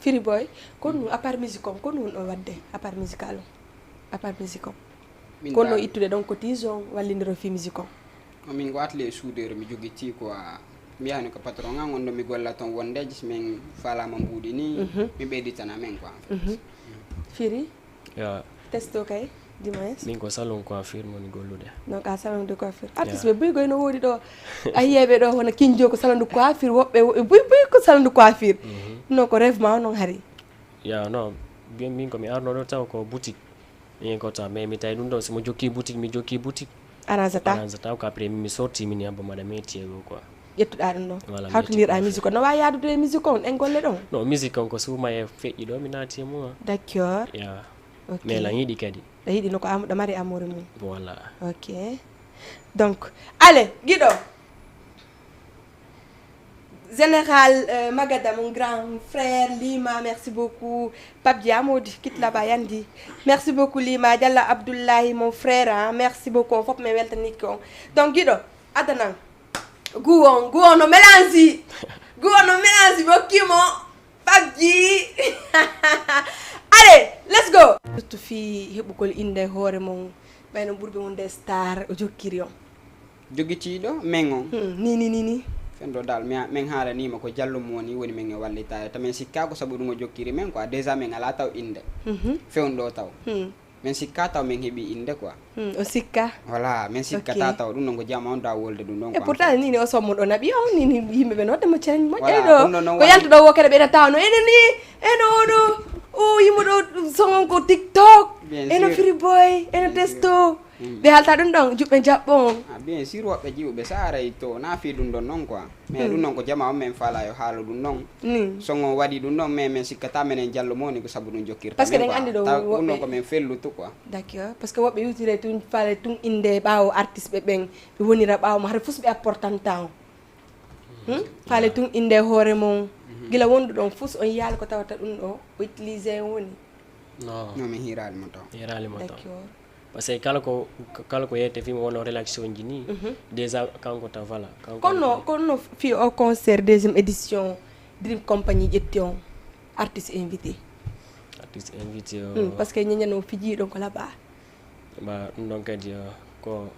Firi Boy, ko honɗum, à part musique on, ko honɗum wonɗon waɗde, à part musical on? À part musique on. Min Ko honno dal- ittude ɗon cotiser on, wallindiro fii musique on? O min ko atelier soudeur mi jogitii quoi. Mi yahani ko patron an on ɗo mi golla ton wonde si min faalaama mbuuɗi ni, Mhm. mi ɓeyditana men quoi, en fait. Mhm. Firi? Ya. Testo kay, du moins. Min ko salon coiffure mo woni gollude. Donc, a salon de coiffure. Artiste Ya. ɓe buy goy no woodi ɗo. A yi'ay ɓe ɗo hono Kinjo ko salon de coiffure, woɓɓe wo-, buy buy ko salon de coiffure. Mhm. Non, ko rêve ma on non hari. Ya, non. Bien, min ko mi arno ɗo taw ko boutique. Min ko taw, mais mi tawi ɗum ɗo, si mo jokki boutique, mi jokki boutique. Arrangata. Arrangata ko après mi sorti min yamba mbaɗa métier go quoi. Ƴettuɗaa ɗum ɗon. Voilà, Hawtindirɗaa métier musique on. No waawi yaadude e musique on, en golle ɗon? Non, musique on ko suma e feƴƴi ɗo, mi naati e mum, ah. D'accord. Ya. Ok. Mais lan yiɗi kadi. Ɗa yiɗi no ko am-, ɗa mari amour e mum. Voilà. Ok. Donc, allez, Guido. Général, euh, Magada, mon grand frère, Lima, merci beaucoup. Pape Dia, Modi, quitte là-bas, Yandi. Merci beaucoup, Lima. Diallo Abdoulaye, mon frère, hein. Merci beaucoup. Fof mi weltanii ko. Donc, Guido, adana. Guwon, guwon no mélange. Guwon no mélange, bo kimo. Pape Dia. Allez, let's go. Surtout fii heɓugol innde hoore mon, ɓay no ɓurɓe wonde star, o jokkiri on. Jogitiiɗo men on. Hmm, ni, ni, ni, ni. Fewndo dal, mi a-, men haalaniima ko Jallo Moni woni men e wallitaade. Ta men sikkaa ko sabu ɗum o jokkiri men quoi. Déjà men alaa taw innde. Mhm. Fewndo taw. Hmm. Men sikkaa taw men heɓii innde quoi. Hmm, o sikka. Voilà, men sikkataa Ok. taw ɗum ɗon ko jama on da wolde ɗum ɗon E quoi. Pourtant ni, ni o sommo ɗo naɓi on, ni, ni yimɓe ɓe no waɗde mo challenge moƴƴa Voilà, ɗo. ɗum ɗon non Ko waɗi yalta ɗo wo kala ɓe ɗa taw no enen ni, eno oɗo, o yimo ɗo songon ko TikTok, Bien eno sûr. Firi Boy, eno Bien sûr. Testo. Mm. Ɓe halta ɗum ɗon, juɓɓe jaɓɓo on. Ah, bien sûr, woɓɓe jiwɓe sa aray to, na fii ɗum ɗon non quoi. Mais Mm. ɗum ɗon ko jama on men faala yo haala ɗum ɗon. Mm. Songo waɗi ɗum ɗon, mais men sikkata menen Jallo Moni ko sabu ɗum jokkirta Parce que men ɗen quoi. Anndi ɗo Taw ɗum ɗon woɓɓe ko men fellutu quoi. D'accord. Parce que woɓɓe yewtire tun faale tun innde ɓaawo artiste ɓe ɓen, ɓe wonira ɓaawo mo, hara fus ɓe apportanta on. Hmm? Faale tun innde hoore mon. Mhm. Gila wondu ɗon fus on yiyaali ko tawata ɗum ɗo, o utilisé woni. Non. Non, mi hiiraali mo taw. Hiiraali mo taw. D'accord. Parce que kala ko, kala ko yeyete fii mo wono relationji ni, Mhm. déjà kanko ta voilà, kanko Kono, woni kono fii o concert deuxième édition, Dream Company ƴetti on artiste invité. Artiste invité o. Hmm, parce que ñeñan o fiji ɗon ko laba. Ba, ɗum ɗon kadi, uh, ko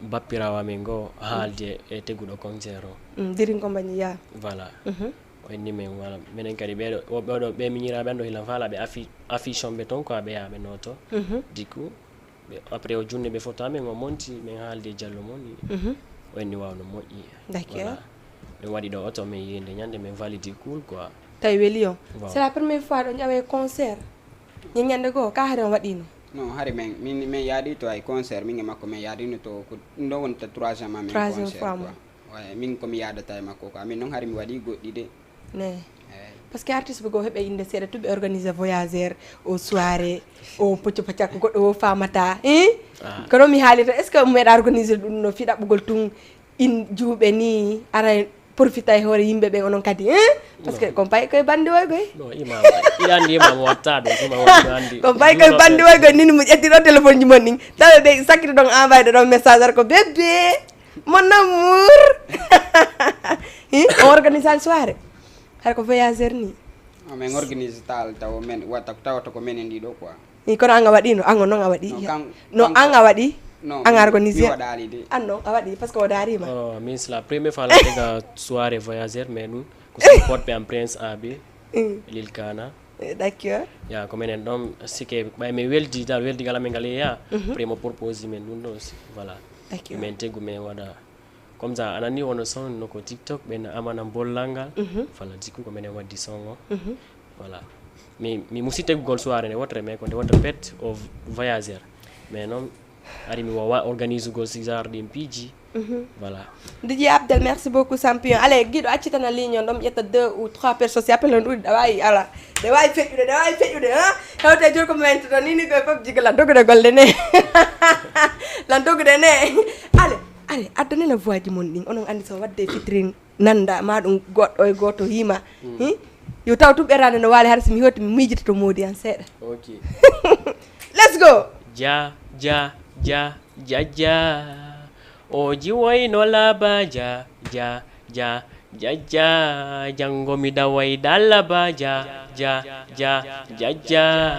bappiraawo amen ngo haaldi e, e teguɗo concert o. Mm, Dream Company, ya. Voilà. Mhm. O inni men, voilà. Menen kadi ɓeeɗo, woɓɓe oɗo, ɓe miñiraaɓe an ɗo hilan faala ɓe affi-, affiche on ɓe ton, ko ɓe yaa ɓe nooto. Mhm. Du coup, ɓe, après o junni ɓe foto amen, o monti, men haaldi e Jallo Moni. Mhm. O inni waaw no moƴƴi. D'accord. Voilà. Min waɗi ɗo oto, min yi'i nde ñande, min validi cool quoi. Tawi weli on. Waaw. C'est la première fois ɗo ƴawee concert. Ñande goo, ka hari on waɗiino? Non, hari men, min, min yaadi to ay concert, min e makko min yaadino to ko, ɗum ɗo woni ta troisième amen Troisième concert fois quoi. Mo. Ouais, min ko mi yaadata e makko quoi. Min non hari mi waɗi goɗɗi de. Ne. Eey. Parce que artiste ɓe goo heɓe innde seeɗa tun ɓe organiser voyageur, o soirée, o pocco pacca ko goɗɗo o faamata. Hein? Ah. Kono mi haalita, est-ce que meɗa organiser ɗum no fii ɗaɓɓugol tun in juuɓe ni, ara profita e hoore yimɓe ɓen onon kadi, hein? Parce que Non. Kon pay koye bandi woy koy. Non, imam. Iɗa anndi imam watta ɗum, imam watta anndi. Kon pay koye Juuno bandi ɓen. Woy koy, nin mo ƴetti ɗo téléphone ji mon ɗin. Tawa ɓe sakkito ɗon envoyé ɗo ɗon message ar ko bébé, mon amour. Hi, on organise al soirée. Hara ko voyageur ni. Ah, min organise tal taw men, wata, tawata ko menen ɗiɗo quoi. Ni kono an a waɗi no, an on non a waɗi. No, kan-, No, kanko an a waɗi. No, An a mi, organisé. Mi waɗaali de. An non a waɗi, parce que o daari ma. Oh, min c'est la première fois la tega soirée voyageur, mais ɗum ko sama pote ɓe am Prince Abi, Mm. Lil Kana. D'accord. Ya, ko menen ɗon, sike, ɓay men weldi, dal weldigal amen ngal yeeya. Mhm. Après mo propose men ɗum ɗo aussi, voilà. D'accord. Men tegu men waɗa. Comme ça, anani wono son no ko TikTok, ɓen amana bollal ngal. Mhm. Voilà, du coup, ko menen waddi son o. Mhm. Voilà. Mi, mi musi tegugol soirée nde wotere, mais ko nde wotere pet o voyageur. Mais non, ari mi wawa organisugol si genre ɗin piiji. Mhm. Voilà. D J Abdel, merci beaucoup, champion. Allez, Guido, acci tan a ligne on, ɗon ƴetta deux ou trois personnes, si appel on ɗuuɗi, ɗa waawi, ala. Ɗa waawi feƴƴude, ɗa waawi feƴƴude, ha? Hewte jol ko men to ni, ni koye fof jiga lan dogude golle ne. Lan dogude ne. Allez, allez, addanene voix ji mon ɗin. Onon anndi so wadde featuring nanda, ma ɗum goɗɗo e gooto yima. Hmm? Yo taw tun ɓeraade no waali, hara si mi hewti mi miijita to moodi an seeɗa. Ok. Let's go! Ja, ja, ja, ja, ja. O jiwoyno laba ja, ja, ja, ja, ja. Janngo mi daway dalla ba ja, ja, ja, ja, ja.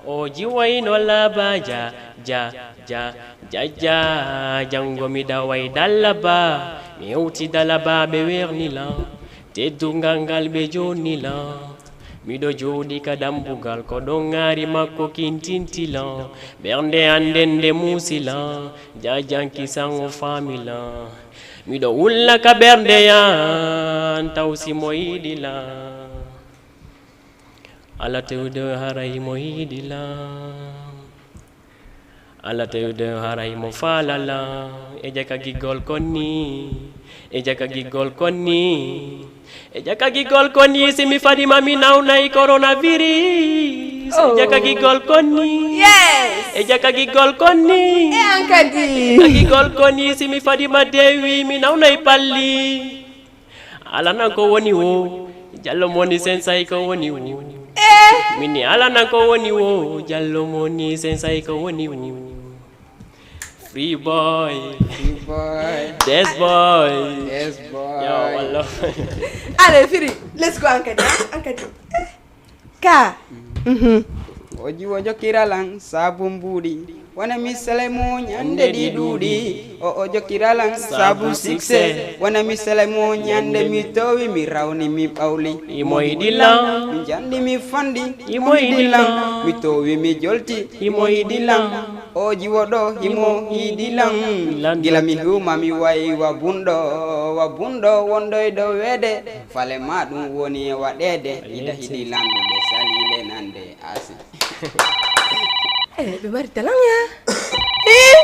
O jiwoyno laba ja, ja, ja, ja, ja. Janngo mi daway dalla ba. Mi hewti dalla ba ɓe werni lan. Teddungal ngal ɓe jonni lan. Miɗo jooɗi ka dambugal, ko ɗon ŋaari makko kintinti lan. Ɓernde an nden nde muusi lan. Jaajanki san o faami lan. Miɗo wulla ka ɓernde an, taw si mo yiɗi lan. Alla tewde haray mo yiɗi lan. Alla tewde haray mo faala lan. E jaka giggol konni. E jaka giggol konni. E jaka giggol konni, si mi fadima mi nawnay coronavirus. E jaka giggol konni. Yes. E jaka giggol konni. E an kadi. E jaka giggol konni, si mi fadima deewi mi nawnay palli. Alanan ko woni wo, jallo moni sensay ko woni wo. Eh. Mini alanan ko woni wo, jallo moni sensay ko woni wo. Free boy. Free boy. Des boy. Des boy. Yo, wallo. Allez, Firi, let's go an kadi, an kadi. Eh. Ka. Mhm. O jiwo jokiralan sabu mbuuɗi. Wona mi sele mo ñande ɗi ɗuuɗi. O o jokiralan sabu succès. Wona mi sele mo ñande mi towi mi rawni mi ɓawli. Imo yiɗi lan. Mi jandi mi fondi. Imo yiɗi lan. Mi towi mi jolti. Imo yiɗi lan. O jiwo ɗo imo yiɗi lan. Lan. Gila mi huma mi wayi wa bunɗo. Wa bunɗo wondoy ɗo weede. Fale ma ɗum woni e waɗeede. Ida hiɗi lanɗude salile nande. Asi. Eh, ɓe mari talent ya. Eh,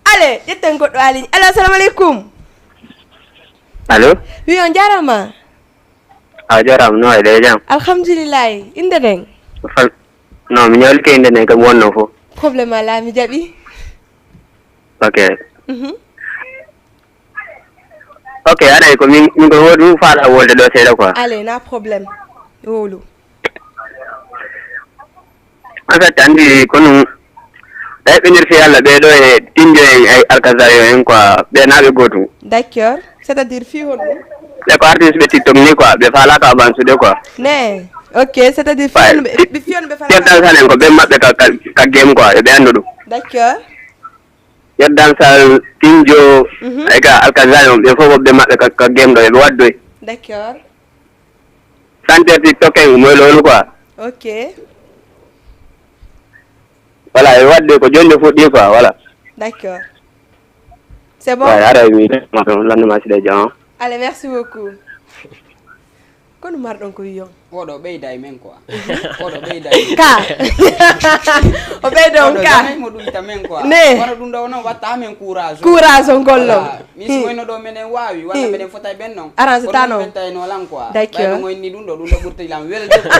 allez, ƴetten goɗɗo a ligne. Allo, assalamu aleykum. Allo? Wi, on jarama. A jarama, no waɗi, ɗe jam? Alhamdulillahi. Inde nden? Fal-, no, mi ñawlike inde nden kam wonno fof. Problème ala, mi jaɓi. Ok. Mhm. Ok, aray ko min, min ko woodi ɗum faala wolde ɗo seeɗa quoi. Allez, na problème. Wowlu. En fait, anndi ko ɗum, ɓe heɓinirta Yalla ɓee ɗo e Tinjo en, e Alkazar yo en quoi, ɓe naa ɓe gootum. D'accord. C'est-à-dire fii honɗum? Ɓe ko artiste ɓe TikTok ni quoi, ɓe faalaaka avancude quoi. Ne. Ok, c'est-à-dire fii honɗum ɓe, ɓe, fii honɗum ɓe faalaaka? Certain salen ko ɓe maɓɓe ka, ka, ka game quoi, yo ɓe anndu ɗum. D'accord. Yeddan Sal, Tinjo, mhm, ay ka Alkazari on, ɓe fof woɓɓe maɓɓe ka, ka game ɗo, eɓe waddoy. D'accord. Santer TikTok en, moy loolu quoi. Ok. Voilà, eɓe waddoy ko jonde fuɗɗi quoi, voilà. D'accord. C'est bon? Ouais, ara mi, lannduma si ɗe jam. Allez, merci beaucoup. Kono marɗon ko wiyon. Oɗo ɓeyda e men quoi. Oɗo ɓeyda e men. Ka. O ɓeyda on ka. Oɗo janay mo ɗum ta men quoi. Ne. Kono ɗum ɗo non watta men courage. Courage on gollo. Voilà. Mi si wayno ɗo menen waawi, walla menen fotay ɓen non. Arrange ta non. Kono ɓen tawi no lan quoi. D'accord. Ɓayno ngoy ni ɗum ɗo, ɗum ɗo ɓurti lan welde quoi.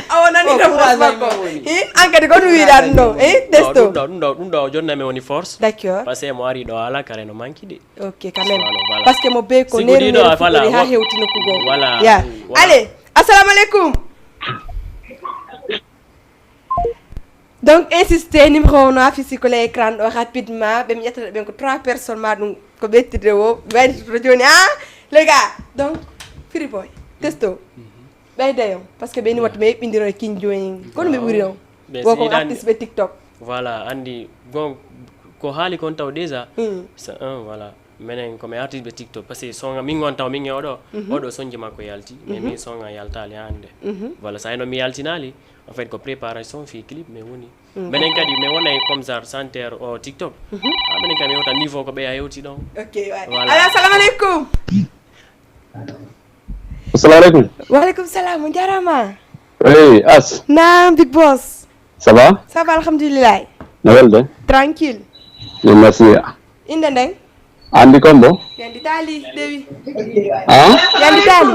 A wonani ɗo courage makko. Hi, an kadi ko ɗum wiɗa ɗum ɗo. Hi, testo. Ɗum ɗo, ɗum ɗo, ɗum ɗo jonna men woni force. D'accord. Parce que mo ari ɗo ala kare no manki de. Ok, quand même. Voilà, voilà. Parce que mo bee ko neeri neeri fuɗɗori haa hewti nokku goo. Voilà. Ya. Voilà. Allez, assalamu aleykum. Donc, insistez, numéro o no affiché ko les écrans ɗo rapidement. Ɓe mi ƴettata ɓen ko trois personnes ma ɗum ko ɓettirde o. Ɓe waɗi to jooni, ah, les gars. Donc, Free Boy, testo. Ɓeyda yon, parce que ɓe ni watta ɓe eɓɓindiro e King Joe en. Kono ɓe ɓuri on. Ɓe wo ko artiste ɓe TikTok. Voilà, anndi gon-, ko haali kon taw déjà. Hmm. Sa-, un, voilà. Menen ko mi artiste ɓe TikTok, parce que songa min on taw min e oɗo, oɗo sonji makko yalti, mais min songa yaltali hande. Voilà, sa eno mi yaltinali, en fait, ko préparation fi clip, mais woni. Menen kadi, mi wonay comme genre chanteur o TikTok. Ah, menen kadi, mi wota niveau ko ɓe a hewti ɗon. Ok, ouais. Voilà. Allo, assalamu alaikum. Assalamu alaikum. Wa alaikum salam, on jarama. Hey, As. Naam, Big Boss. Ça va? Ça va, alhamdulillah. No welde? Tranquille. Yo, merci. Inde nden? Andi kombo? Yandi Tali, Dewi. Ah? Yandi Tali.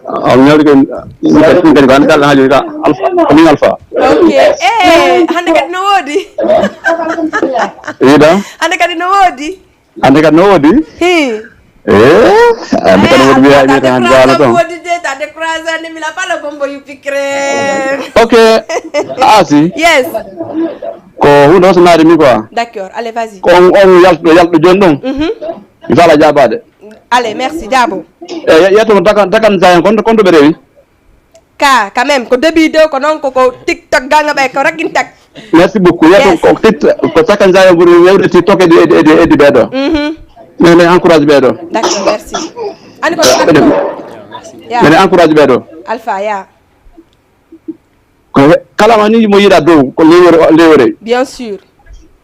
On ñawri ko, ɗum kadi, ɗum kadi ko andi Tali haaji ka Alpha, ko min Alpha. Ok. Eh, hande kadi no woodi. Wiɗa? Hande kadi no woodi. Hande kadi no woodi? Hi. Eh, hande kadi woodi wiya, wiya tan hande wala ton. Woodi de, ta découragé, ne mi la pala bombo you pick. Ok. Ah, si. Yes. Ko hunde o so naari mi quoi. D'accord, allez, vas-y. Ko on, on yaltuɗo, yaltuɗo jooni ɗon. Mhm. Mi fala jaabaade. Allez, merci, jaabo. Eh, ye-, yetto mo takan, takan zayan, kon, kon to ɓe rewi. Ka, quand même, ko début de, ko non, ko, ko TikTok ganga ɓe, ko raggintak. Merci beaucoup. Yetto ko TikTok, ko takan zayan ɓuri wewde TikTok e di, e di, e di, e di ɓeeɗo. Mhm. Men, men encourage ɓeeɗo. D'accord, merci. Ani ko Ya. Men encourage ɓeeɗo. Alpha, ya. Ko he-, kala ma ni mo yiɗa dow, ko lewre, lewre. Bien sûr.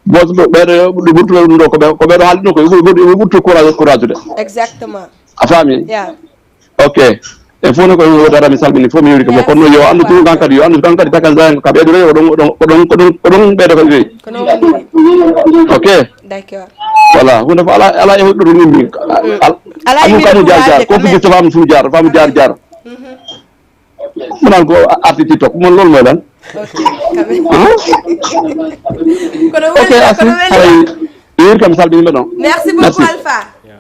Bon, so ɓeeɗo yo, ɗo ɓurtuɗo ɗum ɗo, ko ɓe, ko ɓeeɗo haalɗino ko, yo ɓur-, ɓur-, yo ɓurtu courage, courage de. Exactement. A faami? Ya. Ok. E fof ne ko wotata mi salmini fof mi yewti ko mo. Merci. Kono yo anndu ɗum kan kadi, yo anndu kan kadi takan zayan ka ɓeeɗo rewɓe ko ɗon, ko ɗon, ko ɗon, ko ɗon, ko ɗon ɓeeɗo kadi rewi. Ko non woni. Ok. D'accord. Voilà, hunde fof ala, ala e hoɗɗo ɗum immi. Mm. Al-, Ala amu immi kamu ko jaar jaar, waade ko quand même. Fuɗɗi to faamu suudu jaar, faamu jaar jaar. Mhm. Mo naan ko arti TikTok, mon loolu mooy lan? Ok, quand même. Hein? Kono Ok, weli, Asi, kono weli. Hay, yewti kam salmini ɓe ɗon. Merci beaucoup, Merci. Alpha.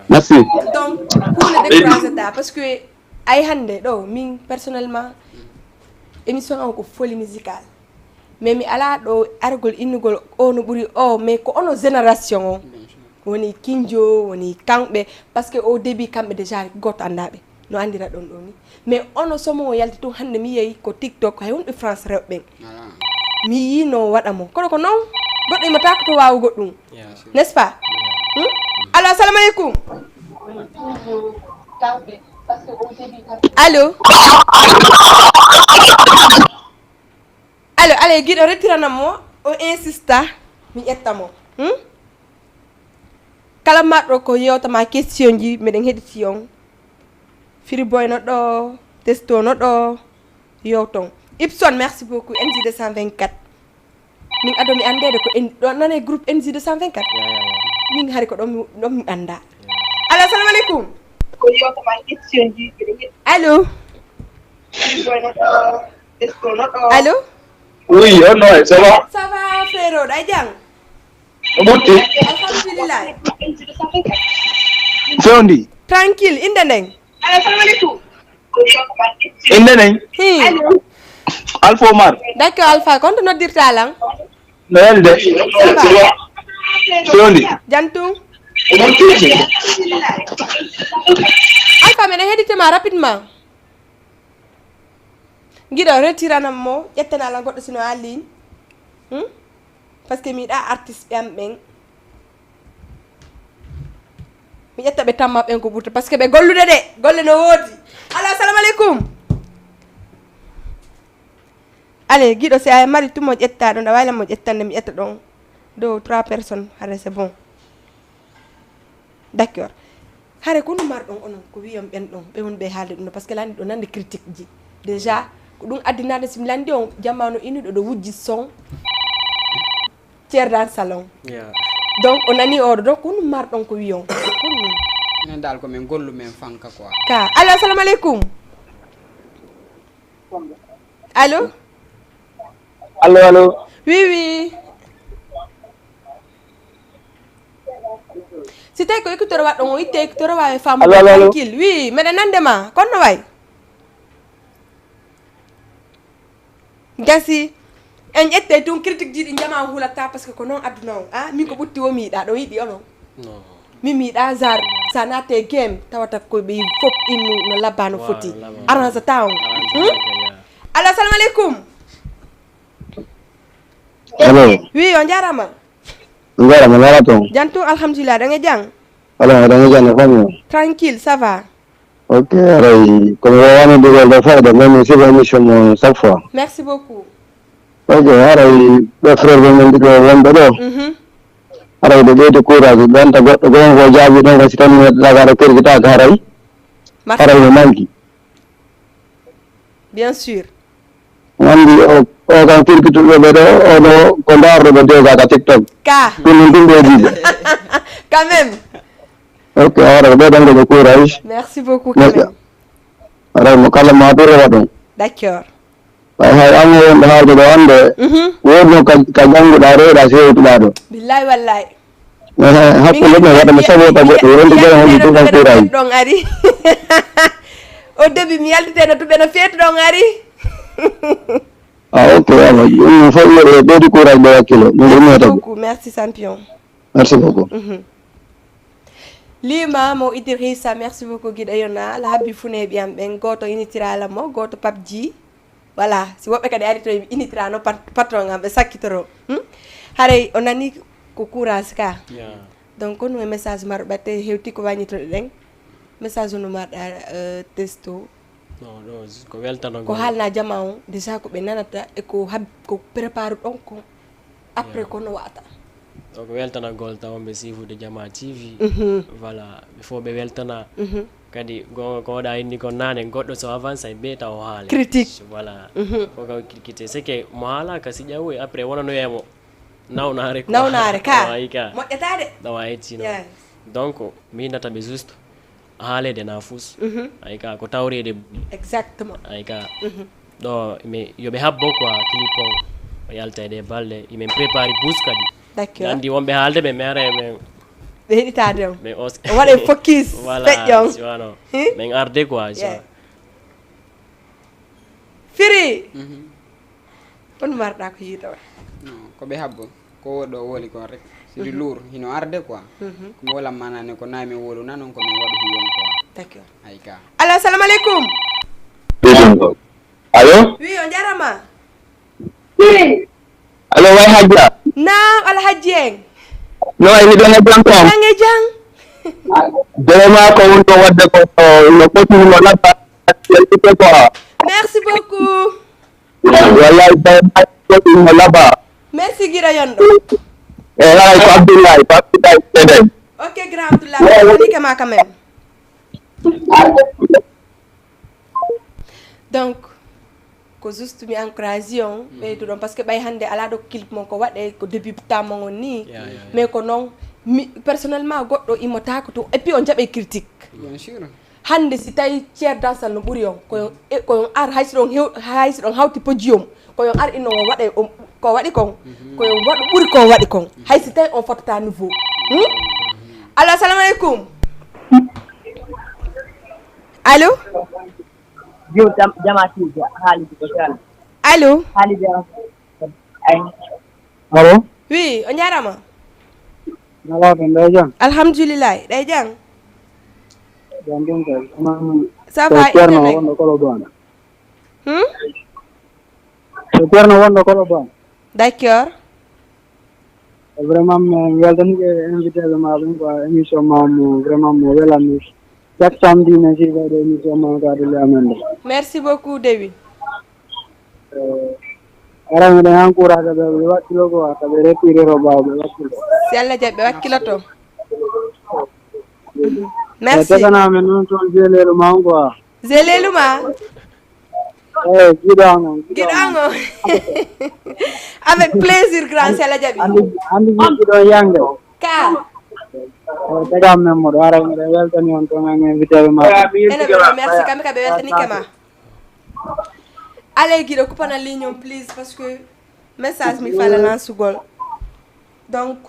Merci. Donc, pour le décourager, ta, parce que ay hande ɗo, min personnellement, émission on ko folie musicale. Mais mi ala ɗo argol innugol o no ɓuri o, mais ko ono génération o. Woni Kinjo, woni kamɓe, parce que au début kamɓe déjà goto annda ɓe. No anndira ɗon ɗo ni. Mais ono somo o yalti tun hannde mi yehi ko TikTok, hay wonɓe France rewɓe ɓen. Ah. Mi yii no waɗa mo. Kono ko non, goɗɗo imataako to waawu goɗɗum. Yeah. N'est-ce pas? Yeah. Hmm? Allo, assalamu alaikum. Allo? Allo, allo, giɗo rettiranam mo, o insista, mi ƴetta mo. Hmm? Kala marɗo ko yewta ma question ji, meɗen heɗiti on. Firi Boy no ɗo, Testo no ɗo, yewton. Ibson, merci beaucoup, N J deux cent vingt-quatre. Min ado mi anndede ko en, ɗo nane groupe N J deux cent vingt-quatre. Ya, ya, ya. Min hari ko ɗon mi, ɗon mi annda. Ya. Allo, assalamu alaikum. Ko yewta ma question ji, meɗen heɗiti. Allo? Allo? Oui, on no, ça va? Ça va, frérot, ɗa jam? Ɓutti. Alhamdulillah. Fewndi. Tranquille, innde nden? Innde nden? Hi. Alpha Omar. D'accord, Alpha, kon to noddirta lan? No welde. Ça va? Fewndi. Jantum. Alpha, meɗen heɗite ma rapidement. Giɗo retiranam mo, ƴettana lan goɗɗo sino en ligne. Hmm? Parce que mi yiɗa artiste ɓe am ɓen. Mi ƴetta ɓe tamma ɓen ko ɓurta. Parce que ɓe gollude de, golle no woodi. Allo, assalamu alaikum. Allez, giɗo, si a mari tun mo ƴetta ɗon, a wayla mo ƴettande, mi ƴetta ɗon. Deux ou trois personnes, hare c'est bon. D'accord. Hare ko honɗum marɗon onon ko wi'on ɓen ɗon, ɓe woni ɓe haalde ɗum ɗo, parce que lanndi ɗo nande critique ji. Déjà, ko ɗum addinaade si mi lanndi on, jamaanu innuɗo ɗo wujji son, ceerdan salon. Yeah. Donc, o nani oɗo ɗo, ko honɗum marɗon ko wi'on? Ko honɗum? Minen dal ko min gollu men fanka quoi. Ka, allo, assalamu alaikum. Allo? Allo, allo. Oui, oui. Si tawi ko écouteur waɗɗon o itte écouteur o waawi faamude. Allo, allo, allo. Tranquille. Oui, meɗen nande ma. Kono no wayi? Gasi. En ƴettay tun critique ji ɗi jama hulatta parce que ko non aduna on. Ah, min ko ɓutti wo mi yiɗa ɗo yiɗi onon. Non. Min mi yiɗa genre, sa naate game, tawata ko ɓe fof innu no labba no foti. Arrange ta on. Hmm? Allo, assalamu alaikum. Allo. Oui, on jarama. On jarama, on jarama ton. Jantu, alhamdulillah, ɗon e jam? Ala, aɗa jannga famille. Tranquille, ça va? Ok, haray, ko mi waawano dugal ɗo fayda, mais mi sifa émission mo chaque fois. Merci beaucoup. Ok, haray, ɓe frère ɓe men ɗiɗo wonɓe ɗo. Mhm. Haray, ɓe ɓeydi courage, ɓe anta goɗɗo, goɗɗo ko jaabi ɗon, ko si tan mi heɗɗaaka, haray, pergitaaka, haray. Merci. Haray, no manki. Bien sûr. Nandi o, o kan firkituɗo ɓe ɗo, o ɗo ko ndaarɗo ɓe déjà ka TikTok. Ka. Ɗum ɗum ɗum ɓe jiɗi. Quand même. Ok, haray, ɓe ɗon ko courage. Merci beaucoup, quand même. Haray mo kala ma ɗo rewa ɗum. D'accord. Ɓay hay an wonɗo haalde ɗo annde, mhm, wonno ka, ka jannguɗaa, rewɗaa, si hewtuɗaa ɗo. Billahi wallahi. Eh, hakkunde men waɗa mi saboota goɗɗo, wonde goɗɗo wonde ɗum kan kuuray. Ɗon ari. Au début, mi yaltiteno to ɓe no feetu ɗon ari. Ah, ok, awa, ɗum fof yo ɓe ɓeydu courage ɓe wakkilo. Ɗum ɗum merci beaucoup, merci champion. Merci beaucoup. Mhm. Lima mo Idrissa, merci beaucoup, giɗo yona. Ala habbi fune ɓiyam ɓen, gooto initira la mo, gooto PUBG. Voilà, si woɓɓe kadi ari to initira no pat-, patron am, ɓe sakkitoro. Hmm? Haray o nani ko courage ka. Yeah. Donc, ko no e message marɗo ɓatte hewti ko wañitoɗo ɗen. Message no marɗa, euh, testo. Non, non, ko weltanagol. Ko haalna jama on, déjà ko ɓe nanata e ko hab-, ko prépare ɗon ko. Après, yeah, ko no wata. Donc, weltanagol tawon ɓe siifude Jama T V. Mhm. Voilà, ɓe fof ɓe weltana. Mhm. Kadi, go-, ko oɗa inni kon naane, goɗɗo so avance, ay beta o haale. Critique. Voilà. Mhm. Ko ka critique. C'est que mo haala ka si ƴawu e après, wonanoya mo. Nawnaare quoi. Nawnaare ka. Awa, ay ka. Moƴƴata de. Awa, ay tino. Yeah. Donc, mi nata ɓe juste. Haaleede na fus. Mhm. Ay ka ko tawreede. Exactement. Ay ka. Mhm. Ɗo, mais yo ɓe habbo quoi, clip on. O yalta e ɗe balɗe. Imen prépare bus kadi. D'accord. Andi wonɓe haalde ɓe, mais ara men. Ɓe heɗitaade on. Mais os- O waɗa focus. Voilà, feƴƴon. Si wano. Hmm? Men arde quoi, si wano. Firi. Mhm. Kono marɗa ko yiide wa? Non, ko ɓe habbo. Ko ɗo woli kon rek. C'est du lourd. Hino arde quoi. Mhm. Ko mi wala mana ne ko nayi mi wolu na non ko mi waɗu hiyon quoi. D'accord. Ay ka. Allo, assalamu alaikum. Allo? Oui, on jarama. Allo, way hajja? Naam, Alhaji en. No way, miɗo e jam tan? Jam e jam. Vraiment, ko woni ko wadde ko, no foti no labba, ko quoi. Merci beaucoup. Wallahi, vraiment, ko foti no labba. Merci, Gira Yondo. Eh, hay ko Abdoulaye, ko Abdoulaye Seden. Ok, grand Abdoulaye, merci, Kema quand même. Donc, ko juste mi encourage on, mhm, ɓeyduɗon, parce que ɓay hannde alaa ɗo clip mon ko waɗe, ko débutant mon on nii. Yeah, yeah, yeah. Mais ko non, mi, personnellement, goɗɗo immotaako to, et puis on jaɓe critique. Bien sûr. Hannde si tawi Ceerno Dansal no ɓuri on, ko on, e, ko on ar, hay si ɗon hew-, hay si ɗon hawti podium, ko on ar inno on waɗe, on, ko waɗi kon, mhm, ko on waɗu ɓuri ko waɗi kon. Hay si tawi on fottata niveau. Hmm? Allo, assalamu alaikum. Allo? Yo jam, jama tigi, haalidi ko sell. Allo? Haalidi am. Ay. Allo? Oui, on jarama. Nala ko ndey jam? Alhamdulillah, ɗay jam. Jam ɗum kay. Ko man. Ça va, ko Ceerno wonɗo Kolo Boone. Hmm? Ko Ceerno wonɗo Kolo Boone. D'accord. Vraiment, mi weltanike invité ɓe ma ɓen quoi, émission ma mo vraiment mo welani. Chaque samedi, mi suivayɗo émission ma ka télé amen ɗo. Merci beaucoup, Dewi. Eh, ara miɗen encourage ɓe, ɓe wakkilo quoi, ka ɓe retiriro ɓaawo ɓe wakkilo. Si Allah jaɓi, ɓe wakkiloto. Eh, merci. Tagana men non toon Zelelu ma on quoi. Zelelu ma? Eh, giɗo an on, giɗo an on. Avec plaisir, grand, si Allah jaɓi. Andi, andi giɗo yande. Ka. Eh, taga men mo ɗo, ara miɗo weltani on toon, an invité ɓe ma. Ene ɓe ɗo, merci, kamɓe ka ɓe weltanike ma. Allez, giɗo, kupana ligne on, please, parce que message mi fala lansugol. Donc,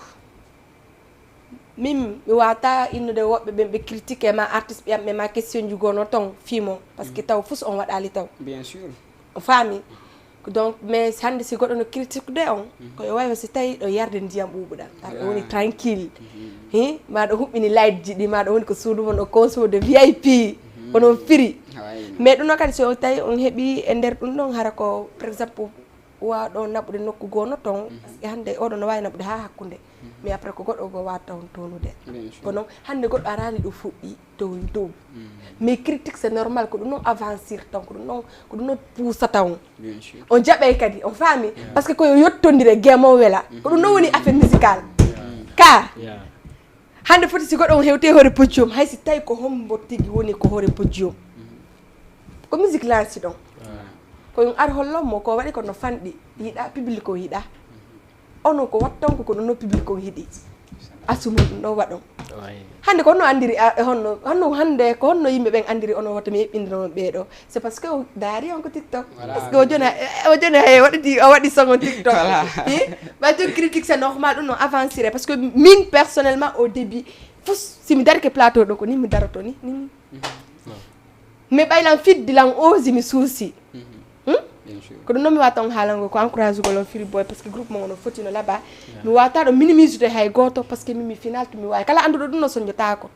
min, mi wata innude woɓɓe ɓen ɓe critiqué ma artiste ɓe am ɓe ma question ji gono ton fii mo. Parce que taw fus on waɗali taw. Bien sûr. O faami. Donc, mais hannde si goɗɗo no critiquede on, ko yo wawi si tawi ɗo yarde ndiyam ɓuuɓuɗam. Aɗa woni tranquille. Hi, ma ɗo huɓɓini light ji ɗi, ma ɗo woni ko suudu mon, ɗo conso de V I P. Onon firi. Mais ɗum noon kadi so tawi on heɓi e nder ɗum ɗon, hara ko, par exemple, waawa ɗo naɓude nokku goo no ton, parce que hannde oɗo no waawi naɓude haa hakkunde. Mais après ko goɗɗo goo waawata on toonude. Kono hannde goɗɗo araani ɗo fuɗɗi dow dow. Mais critique c'est normal, ko ɗum non avancirta on, ko ɗum non, ko ɗum non puusata on. On jaɓay kadi, on faami? Parce que ko yo yottondire, game on wela. Ko ɗum non woni affaire musical. Ka hannde foti si goɗɗo on hewti e hoore podium, hay si tawi ko hombo tigi woni ko hoore podium. Ko musique lanci ɗon. Ko ɗum ar hollo mo ko waɗi ko no fanɗi, yiɗa, public on yiɗa. Onon ko watton ko, ko ɗum no public on yiɗi. Assume ɗum ɗon waɗon. Hannde ko honno anndiri, a, e honno, honno hannde ko honno yimɓe ɓen anndiri onon wota mi eɓɓindira on ɓee ɗoo? C'est parce que o daari on ko TikTok. Parce que o joni, o joni hay waɗi, o waɗi song on TikTok. Hi? Ba to critique c'est normal, ɗum no avancer. Parce que min personnellement au début, fof si mi darike plateau ɗo ko ni mi daroto ni, ni, ni. Mais ɓay lan fiddi lan osi mi suusi. Hmm? Ko ɗum non mi wata on haalango ko encouragugol on Firi Boy, parce que groupe mon no foti no laba. Mi wata ɗo minimiser hay gooto, parce que min mi final to mi wawi. Kala annduɗo ɗum no soñjotaako.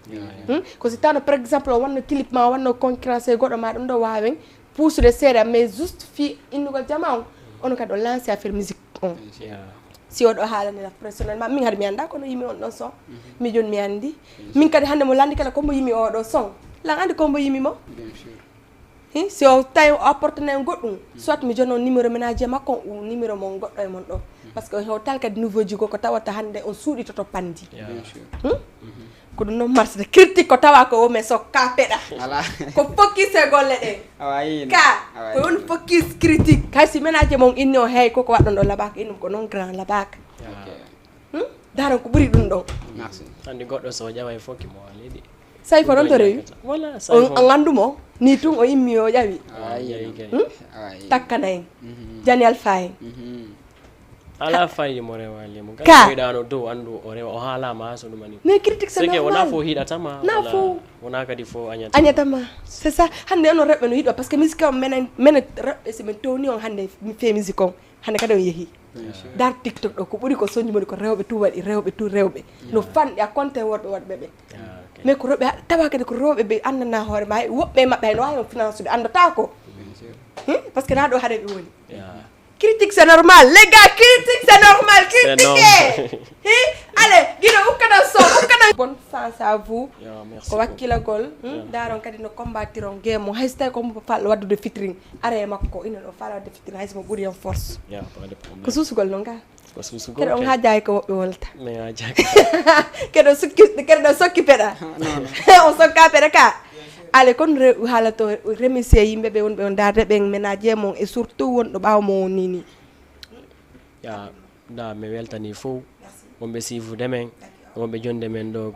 Hmm? Ko si tawno par exemple o wanno clip ma, o wanno concurrence e goɗɗo ma ɗum ɗo wawen puusude seeɗa, mais juste fii innugol jama on, onon kadi on lancer affaire musique on. Si oɗo haalani la personnellement, min hade mi annda kono yimi on ɗon son. Mi joni mi anndi. Min kadi hannde mo lanndi kala ko mo yimi oɗo son. Lan anndi ko mo yimi mo? Hi, si o tawi o apportana en goɗɗum, soit mi jono numéro ménager makko on ou numéro mon goɗɗo e mon ɗo. Parce que on hewtal kadi nouveau ji goo ko tawata hannde on suuɗi to to pandi. Hmm? Ko ɗum non marsde critique ko tawa ko o men sokka peɗa. Ko focus e golle ɗen. Ka ko woni focus critique. Hay si ménager mon inni o hey koko waɗɗon ɗo labaka, innum ko non grand labaka. Hmm? Daron ko ɓuri ɗum ɗon. Anndi goɗɗo so o ƴaway foki mo alidi. Sawi ko ɗon to rewi. On anndu mo ni tun o immi o ƴawi. Hmm? Takkana en. Jani Alfa en. Ala fayde mo rewaali mo. Ka. Kala ko yiɗaano dow anndu o rewa, o haalaama haa so ɗum ani. Mais critique c'est normal. Wonaa fof hiɗatama. Na fof. Wonaa kadi fof añatama. Añatama. C'est ça. Hannde onon rewɓe no yiɗo, parce que musique on menen, menen rewɓe si men towni on hannde mi fee musique on. Hannde kadi on yehi. Dar TikTok ɗo ko ɓuri ko soñji moni ko rewɓe tun waɗi, rewɓe tun rewɓe. No fanɗi a konte worɓe waɗɓe ɓe. Mais ko rewɓe tawa kadi ko rewɓe ɓe anndanaa hoore ma, woɓɓe e maɓɓe hay no waawi on finansude, anndataa ko. Hmm? Parce que naa ɗo haɗe ɓe woni. Critique, c'est normal. Les gars, critique, c'est normal. Critiquer. Hi? Allez, Guido, ukkana son, ukkana. Bonne chance à vous. Ko wakkilagol, hmm? Daron kadi no combattre on game mo. Hay so tawi ko mo fal waddude featuring. Are makko, ina no fal wadde featuring, hay so mo ɓuri on force. Ko susugol non ka? Ko susugol. Keɗo on haajaaki ko woɓɓe wolta. Mi haajaaki. Keɗo sukki, keɗo sokki peɗa. On sokka peɗa ka. Ale kon re-, haala to remercier yimɓe ɓe wonɓe on darde ɓen ménager mon et surtout wonɗo ɓaawo mo on nini. Ya, da mi weltani fow wonɓe siifude men, wonɓe jonde men ɗo,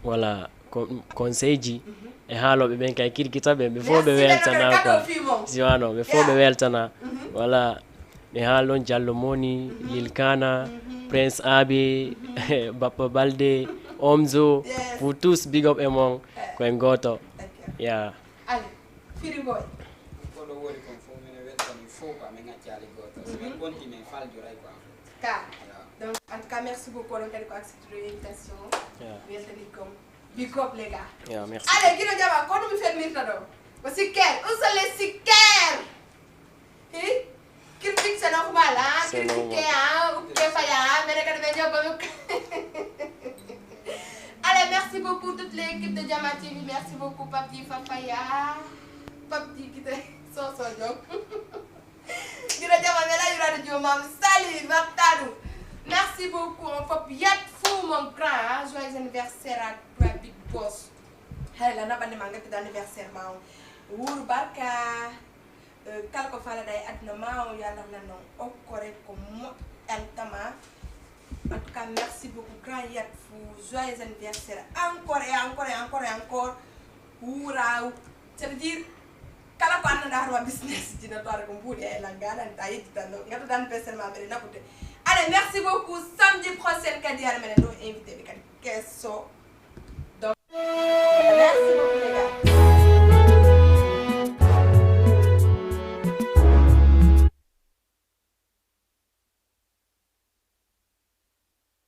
wala ko, conseil ji e haalooɓe ɓen kay kirkita ɓe, ɓe fof ɓe weltana quoi. Si wano, ɓe fof ɓe weltana. Wala, mi haalon Jallo Moni, Lil Kana, Prince Abe, Bappa Balde, Omzo, pour tous, big up e mon, ko en gooto. Ya. Allez, Firi Boy. Ko ɗo woni kon fof, minen weltanii fof quoi, min ngaccaali gooto. So min konti, min faljoray quoi. Ka. Donc, en tout cas, merci beaucoup, onon kadi ko accepté ɗo invitation. Mi weltanii kon. Big up, les gars. Ya, merci. Allez, Guido Jama, kono mi fermirta ɗo. Ko sikker, où sont les sikkers? Hi? Critique, c'est normal, hein? Critiquer, hein? Ou bien faya, hein? Mais regardez, mais Allez, merci beaucoup toute l'équipe de Jama T V. Merci beaucoup, Pape Di Fafaya. Pape Di Kite, Soso Diop. Guido Jama, mais là, il y aura du Joma. Salut, Martalou. Merci beaucoup, on peut bien fou, mon grand, hein? Joyeux anniversaire à toi, Big Boss. Hey, la nabande ma ngati anniversaire ma. Wuru barka. Eh, kala ko faalaɗaa e aduna ma on, yo Allah nan non okkore ko moƴƴanta ma. En tout cas, merci beaucoup, grand Yat, pour joyeux anniversaire. Encore et encore et encore et encore. Wuura, c'est-à-dire, kala ko anndanɗaa hoore ma business, dina to ara ko mbuuɗi e lan gaɗan, ta yejjitan ɗo. Ngata dan personne ma ɓe naɓude. Allez, merci beaucoup. Samedi prochain, kadi hara menen ɗo invité ɓe kadi. Keso. Donc, merci.